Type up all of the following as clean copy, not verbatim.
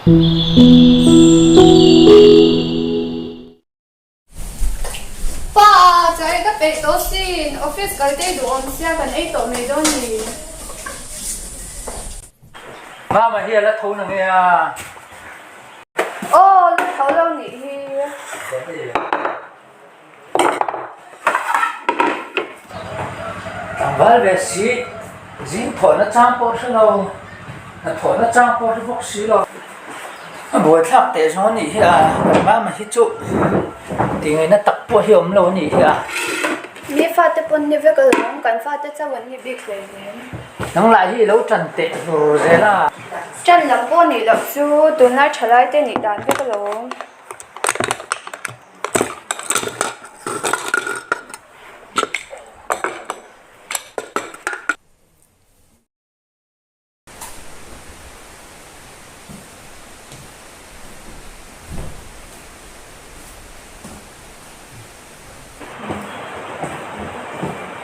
Pa, chaw ei ka peih tawh sin, office kal te duh awm sia kan ei tawh mai dawn ni. Mama hi a la tho na nge a? Aw, la tho lo nih hi. Tlangval ve si, zing thawhna chang pawh hre lo, hnathawhna chang pawh hre bawk si lo. A buaithlak teh zawng a nih hi a, kan mama hi chu tingaihna tak pawh hi a awm lo a nih hi a. Mi fate pawn ni vek alawm, kan fate chauh an ni bik hlei nen. Nang lah hi i lo tan teh hlur zel a. Tan lam pawh nih loh chu tunlai thalai te nih dan vek alawm.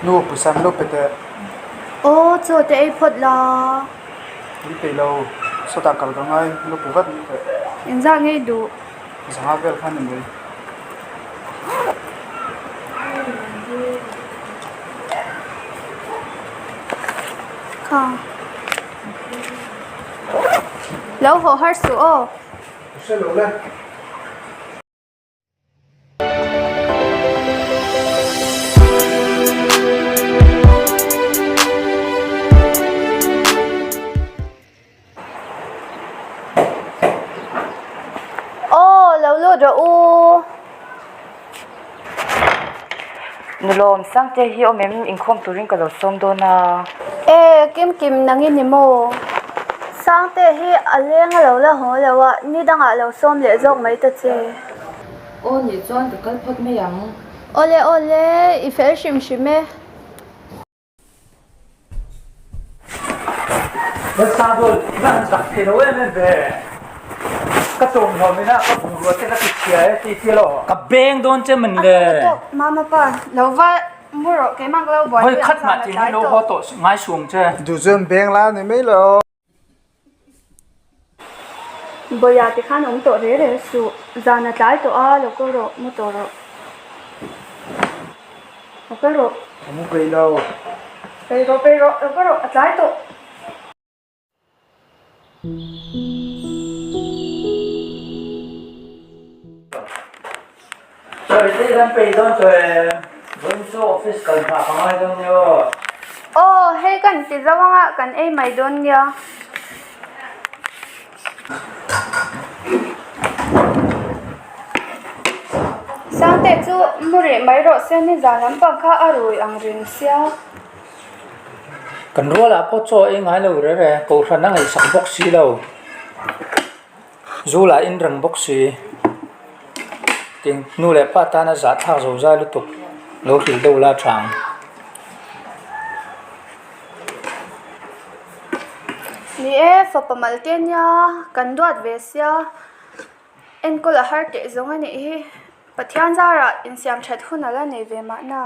Nu pawisa an lo pe teh. Aw chaw te ei phawt la. Min peih lo, sawtah kal ka ngai, lo pe vat mai teh. Engzah ngei duh? Zanga vel kha a ni mai. Kha. Lo haw har suh aw. Ka hre lo le. Aw lo lut rawh u. Nulawm Sangte hi awm em inkhawm turin ka lo sawm dawn a. E Kim Kim nang i ni maw? Sangte hi a leng a lo la haw lo a, ni dangah lo sawm leh zawk mai ta che. Aw nih chuan ka kal phawt mai ang. Awle awle, i fel hrim hrim e. Lalsangbawl, i va han zak thei lo em em ve. Ka chawmhlawm ina ka bungrua te ka ti chhia e tih tia lo. Ka beng dawn che man le. A tawk mama pa, lo va mu rawh keimah ka lo buai Hawi khat mah tih hi lo haw tawh ngai suang che. Duh chuan beng la ni mai lo. Bawia ti khan awm tawh reh reh suh, zan a tlai tawh a, lo kal rawh, mu tawh rawh. Lo kal rawh. Ka mu peih lo. Peih rawh, peih rawh, lo kal rawh, a tlai tawh. Sawi te kan peih dawn tawh em? Vawiin chu office kal hma ka ngai dawn nia aw. Aw, hei kan ti zo anga kan ei mai dawn nia. Sangte chu mu rih mai rawh se nizan lampang kha a rui ang reng sia. Kan rualah pawh chaw ei ngai lo rere, kohhran a ngaihsak bawk si lo. Zu lah in reng bawk si. Tin, nu leh pa tana zahthlak zo zai lutuk lo hrilh deuh la tha ang. Ni e, fapa mal te nia, kan duat ve sia, enkawl a har teh zawng a nih hi. Pathian zarah insiam that hun a la nei ve mahna.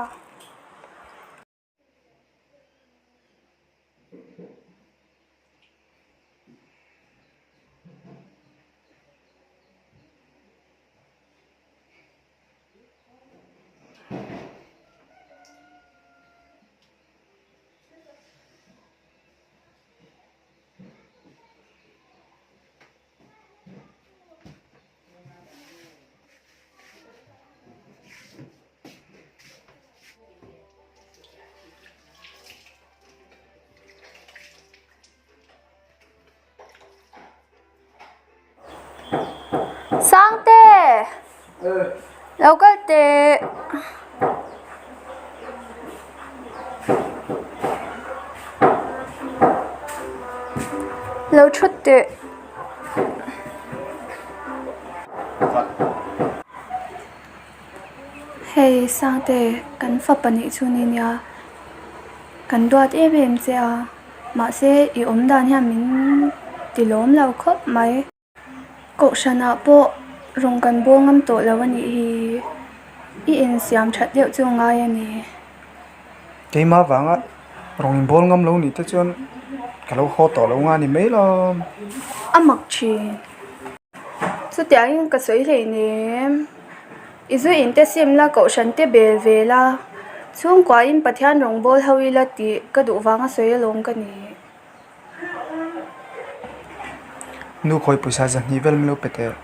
Sangte! Lo kal teh. Lo thut teh. Hei Sangte kan fapa nih chu ni nia kan duat em em che a mahse i awm dan hian min ti lawm lo khawp mai. Kohhranah pawh rawng kan bawl ngam tawh lo a nih hi i insiam that deuh chu a ngai a ni. Keimah vanga rawng in bawl ngam lo nih te chuan ka lo haw tawh lo nga ni mai lo. A mak thin. Chutiangin ka sawi hleinem. I zu in te sim la, kohhran te bel ve la, chhungkuain Pathian rawngbâwl ho ila tih ka duh vanga sawi alawm ka ni. Nu khawi pawisa zahnih vel min lo pe teh.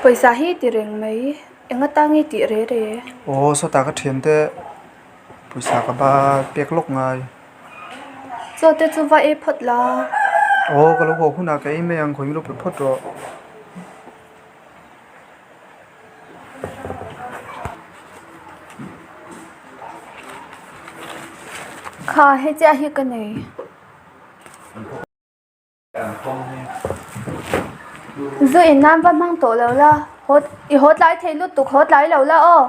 Pawisa hi ti reng mai, eng atang i tih re re? Aw, sawtah ka thiante pawisa ka ba pek lawk ngai. Chaw te chu va ei phawt la. Aw, ka lo haw hunah ka ei mai ang, khawi min lo pe phawt rawh. Kha he chiah hi ka nei. Zu in nan va hmang tawh lo la, haw i haw tlai thei lutuk haw tlai lo la aw.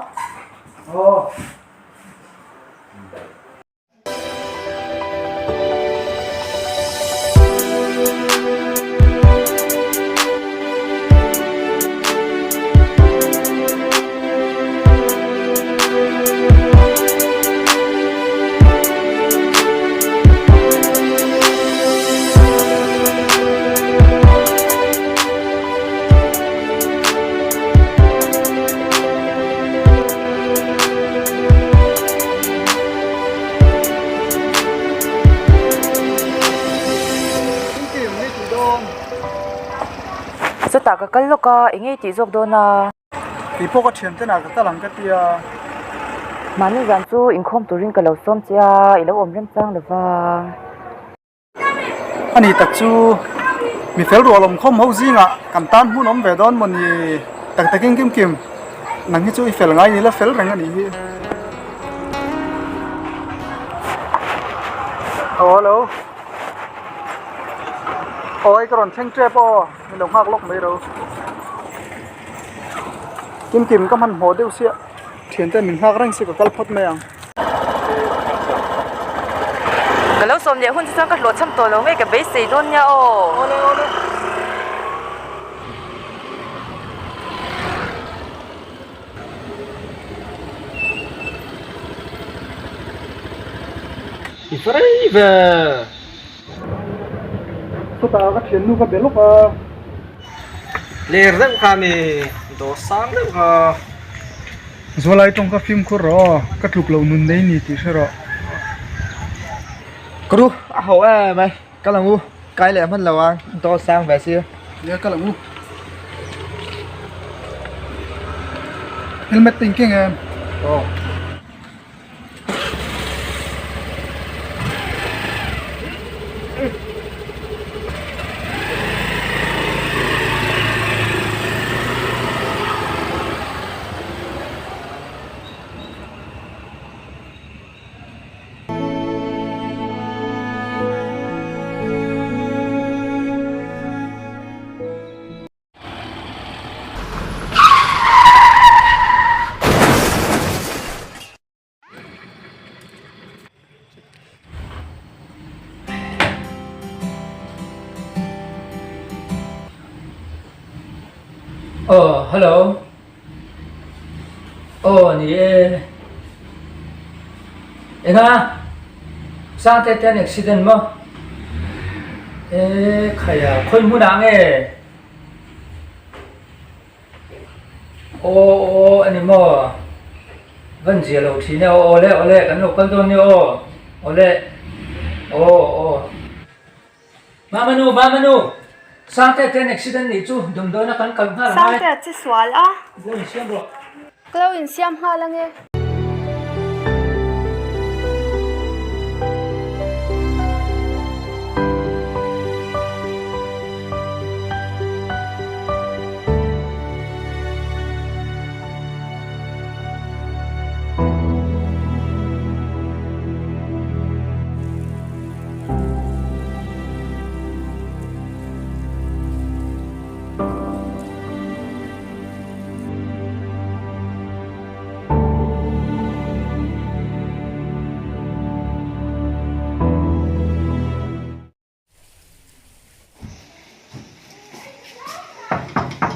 Chutah ka kal lawk a, eng nge i tih zawk dawn a? Kei pawh ka thian ten ah ka kal ang ka ti a. Mahni zan chu inkhawm turin ka lo sawm che a, i lo awm remchang lo va. A ni tak chu mi fel rual awm khawm ho zingah kan tan hmun awm ve dawn maw ni tak takin kim kim nang hi chu i fel ngai ni la fel reng a nih hi. Aw hello aw hei ka rawn thleng tep aw min lo nghak lawk mai ro kim kim ka hmanhmawh deuh sia thiante min nghak reng si ka kal phawt mai ang. Ka lo sawm leh hun chu chuan ka hlawhchham tawh lo ngei ka beisei dawn nia aw. Awle awle. I va rei ve. Chutah ka thiannu ka be lawk a. Ler deuh kha mi dawr sang deuh kha. Zualai tawng ka fimkhur rawh aw, ka tluk loh nun nei ni tih hre rawh. Ka ru a ho em ai, kal ang u, kai leh hman lo ang, dawr sang ve si. Nia kal ang u. Helmet te in keng em? Aw. Aw hello aw ni e enga Sangte te an accident maw e khaia khawi hmunah nge Aw aw a ni maw? Van zia lo thin e aw awle awle kan lo kal dawn nia aw awle aw aw Mama nu mama nu Sangte te an accident nih chu damdawiin a kan kal nghal angai. Sangte a che sual a. Lo insiam rawh. Ka lo insiam nghal ange.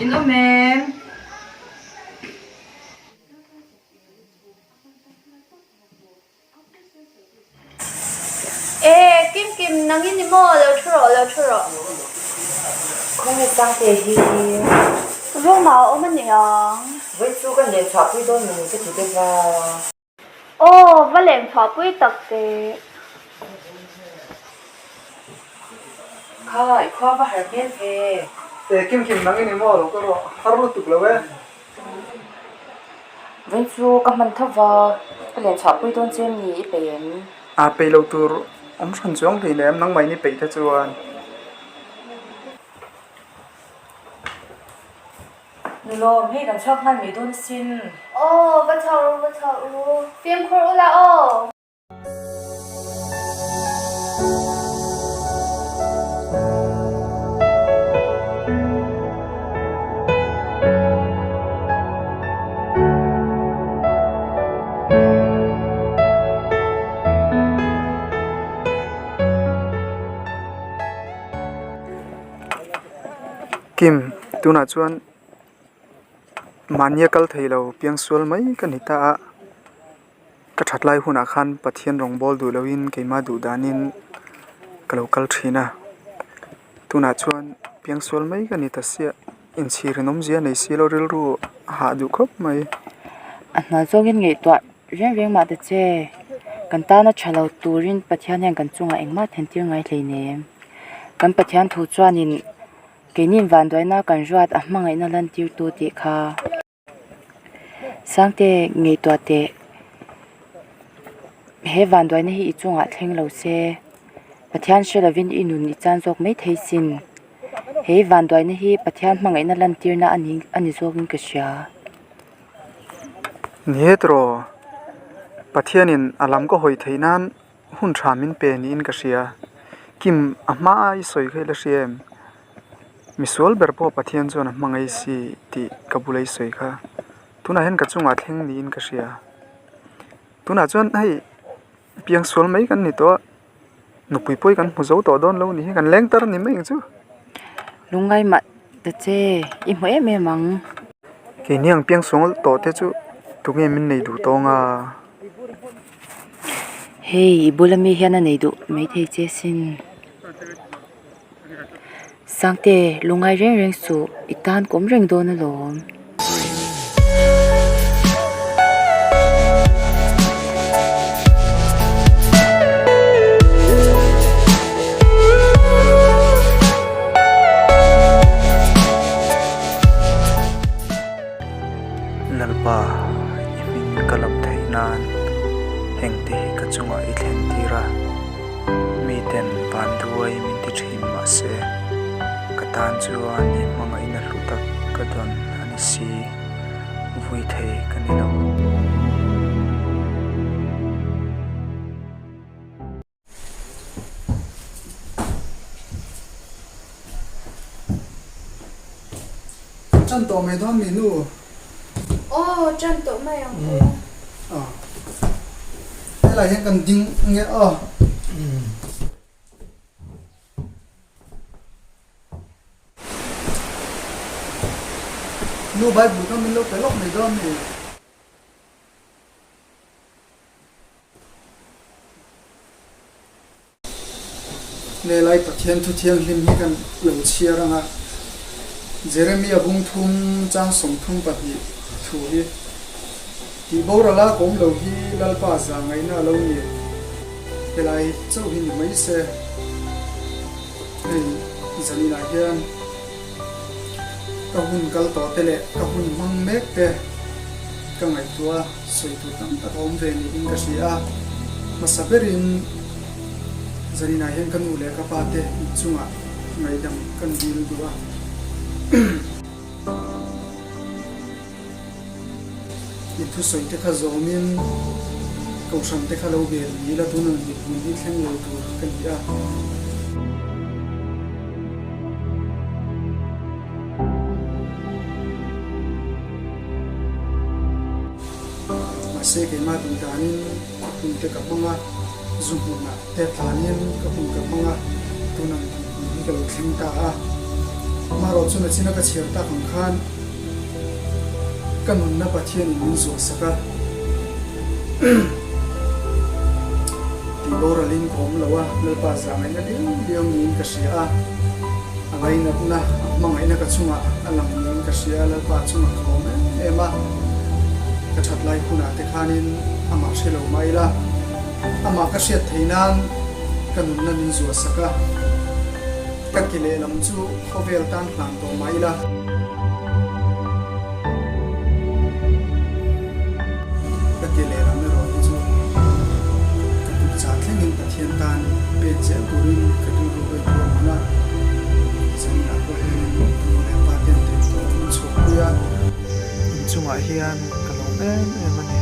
In awm em? E, Kim Kim, nang i ni maw? Lo thu rawh, lo thu rawh. Khawnge Sangte hi? Room ah a awm a niang. Vawi chu ka len chhuahpui dawn maw ka ti deuh va. Aw, va len chhuahpui tak teh. Kha, i khua va har hmel ve. E, Kim Kim nang i ni maw lo ka rawh har lutuk lo e. Vawi chu ka hman tho va, ka len chhuahpui dawn che em ni i peih em? A peih lo tur awm hran chuang hleinem nangmah in i peih te chuan. Nulawm, hei kan chhuak nghal mai dawn asin. Aw, va chhuak ru, va chhuak ru. Fimkhur ula aw. Kim, tunah chuan mahnia kal thei lo piangsual mai ka ni ta a, ka that lai hunah khan Pathian rawng bawl duh loin keimah duh danin ka lo kal thin a, tunah chuan piangsual mai ka ni ta sia inchhir in awmzia nei si lo rilru a hah duh khawp mai. A hnuai zawngin ngaihtuah reng reng mah ta che, kan tana tha lo turin Pathian hian kan chungah engmah thentir ngai hleinem. Kan Pathian thu chuanin keinin vanduaina kan ruat a hmangaihna lantirtu tih kha Sangte ngaihtuah teh he vanduaina hi i chungah thleng lo se Pathian hre lovin i nun i chan zawk mai thei sin he vanduaina hi Pathian hmangaihna lantirna a ni a ni zawkin ka hria. Ni e tiraw Pathianin a lam ka hawi theih nan Hun tha min pe niin ka hria. Kim, a hma a i sawi kha i la hria em? Misual ber pawh Pathian chuan a hmangaih si tih ka bula i sawi kha. Tunah hian ka chungah thleng niin ka hria. Tunah chuan hei piangsual mai kan ni tawh a, nupui pawh hi kan hmu zo tawh dawn lo ni hi, kan leng tar a ni mai ang chu. Lungngai mah ta che, i hmu em em ang. Keini ang piangsual tawh te chu tunge min nei duh tawng a? Hei i bula mi hian a nei duh maithei che sin. Sangte lungngai reng reng suh i tan kawm reng dawn alawm. Lalpa, i hming ka lam theih nan hengte hi ka chungah i thlen tir a, miten vanduai min ti thin mah se, ka tan chuan i hmangaihna hlu tak ka dawn a ni si, vui thei ka ni lo. Ṭan tawh mai dawn mi nu? Aw, ṭan tawh mai ang u. Aw. Helai hian kan ding nge aw. Nu Bible kha min lo pe lawk mai dawn mi? Lelai Pathian thu thianghlim hi kan lo chhiar ang a, Jeremia bung thum chang 32 thu hi, Tih boral a kawm lo hi Lalpa za ngaihna a lo ni, helai chauh hi ni mai se, hei zaninah hian ka hun kal tawh te leh ka hun hmang mek te ka ngaihtuah a. Sawi tur tam tak a awm ve niin ka hria a, hmasa berin zaninah hian ka nu leh ka pa te inchungah ngaihdam kan dil duh a. I thusawi te kha zawmin kohhran te kha lo bel ni ila tun ang dinhmun hi thleng lo tur ka ni a. Mahse keimah duh danin ka hun te ka hmang a, zu hmunah te tlanin ka hun ka hmang a, tun ang tih hmun hi ka lo thleng ta a. Amaherawh chu nachina ka chhiar tak ang khan ka nunna Pathianin min zuahsak a, tih boralin ka awm lo a, Lalpa zahngaihna liau liau niin ka hria a. lainatna, a hmangaihna ka chungah a lang niin ka hria, Lalpa chungah ka lawm em em a, ka that lai hunah te khanin amah hre lo mah ila, amah ka hriat theih nan ka nunna min zuah sak a, ka ki lehlam chu khawvel tan hlan tawh mah ila. Ka ti lehlam erawh hi chu ka tuk chah thlengin Pathian tan pen zel turin ka rilru ka inruah hman a, zaninah pawh hianin ka nu leh pa ten theih tawh min chhuahpui a. Inchungah hian ka lawm em em a ni.